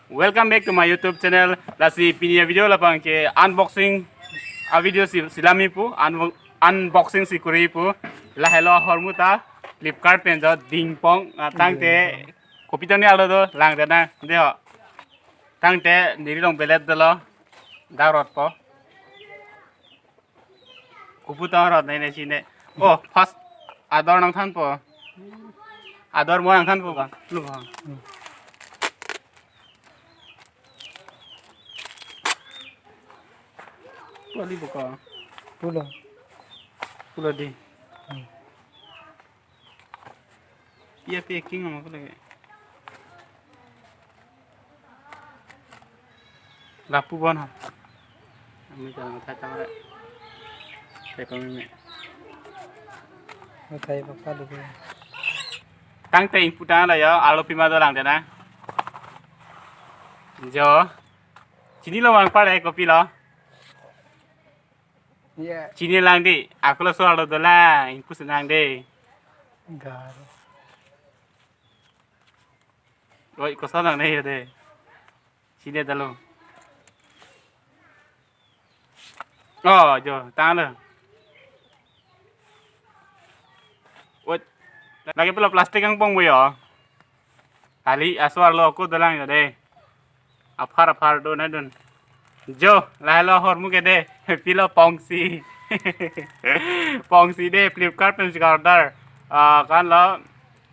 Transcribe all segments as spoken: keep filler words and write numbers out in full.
Welcome back to my YouTube channel. Lasi pini a-video labang ke unboxing a-video si, si lami pu, un-, unboxing si kuri pu. Lahelo ahormu ta Flipkart pen jo dingpong, ah, tangte kopi tangni arlo do, lang de na, de ho. Tangte neli long belet dolo, darot po. Kopi tang rot nai nai sine. Oh, first ador nangthanpo. Ador mo nangthanpo ba? Lu ba. Pali buka. Pulo. Pulo di. Hmm. Iya packing ama ko lagi. Lapu bon ha. Ami jangan mathai tang re. Teko meme. Mathai papa dulu. Tangte ingpu tang la ya, arlo pima dolang de na. Jo. Chinilo bang pare, kopilo? Iya. Chini lang di, ako laso arlo dolang, ingpu si nang de. Gar. Oi, koson nang ne ya de. Chini dalo. Oh, jo, tanglo. Oi. Lake pulo plastic angpong bo yo. Kali aso arlo ako dolang ya de. Aphar aphar do na dun. Jo, lahelo ahormu ke de. Pilo pongsi. Pongsi de Flipkart pen si order. Ah, kan lo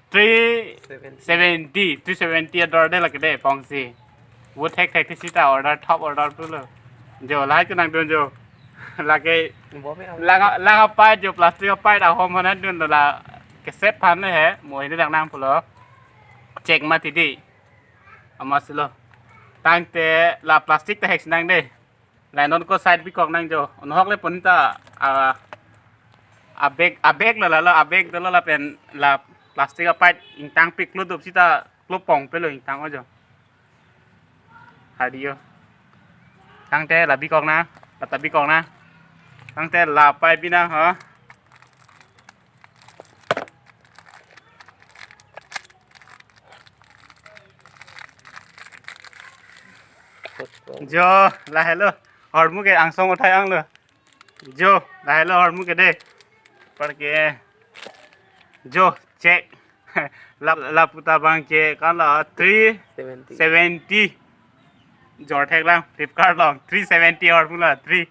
three seventy, three seventy ador de lake de pongsi. Wo thek thek sita order, top order pulo. Jo, lahai ke nangdun jo. Lake lang, lang apai jo, plastic apai ahom hana dun la, keset phan le he, mo ini dang nang pulo. Check mati di. Amat si lo. Tangte la plastic ta hek si nang de. Lai non ko side bikok nang jo. Onhok le pon ta, ah, abag, abag lo la lo, abag dolo lapen la plastic apai ingtang pik lo dop sita lo pong pelo ingtang o jo. Hadi yo. Tangte la bikok na, la ta bikok na. Tangte la pai bi na ho. Jo, lahelo. Ahormu ke angsong uthai anglo. Jo, lahelo ahormu ke de. Parke. Jo, check. La, lapu ta bang ke kan la three seventy. Jor thek lang, Flipkart long. Three seventy ahormu la, three,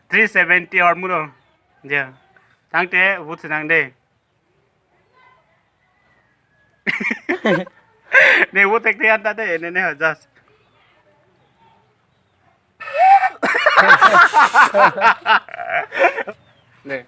three seventy ahormu long. Jo. Tangte, but senang de. Ne wo tek te anta de, ne, ne, just. Ne.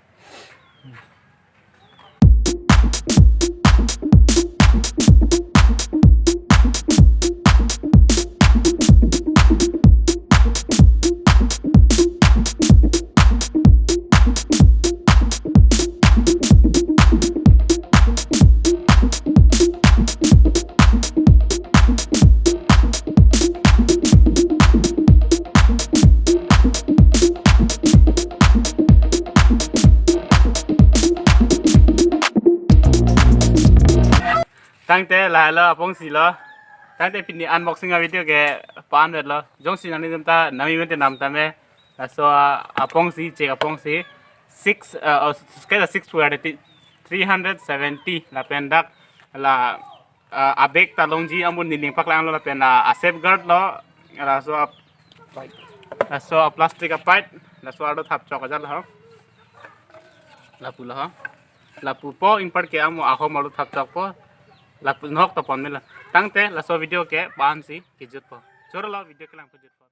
Tangte lahelo apongsi lo. Tangte pini unboxing a-video ke pa-an vet lo. Jongsi nangli jom ta nami mente nam tame. Laso a-, apongsi, check apongsi. Six, uh, oh, kaita six square, three hundred seventy lapen dak la, uh, abag ta longji amun nining paklang lo lapen la a-safeguard lo. Laso a-, laso a-plastic a-pipe, laso arlo thap chok ajat lo. Lapu lo. Lapu po ingpar ke amo ahom arlo thap chok po. Lapu nok to pon mela. Tangte laso video ke pa-an si kejut po. Choro lo video kelang pejut po.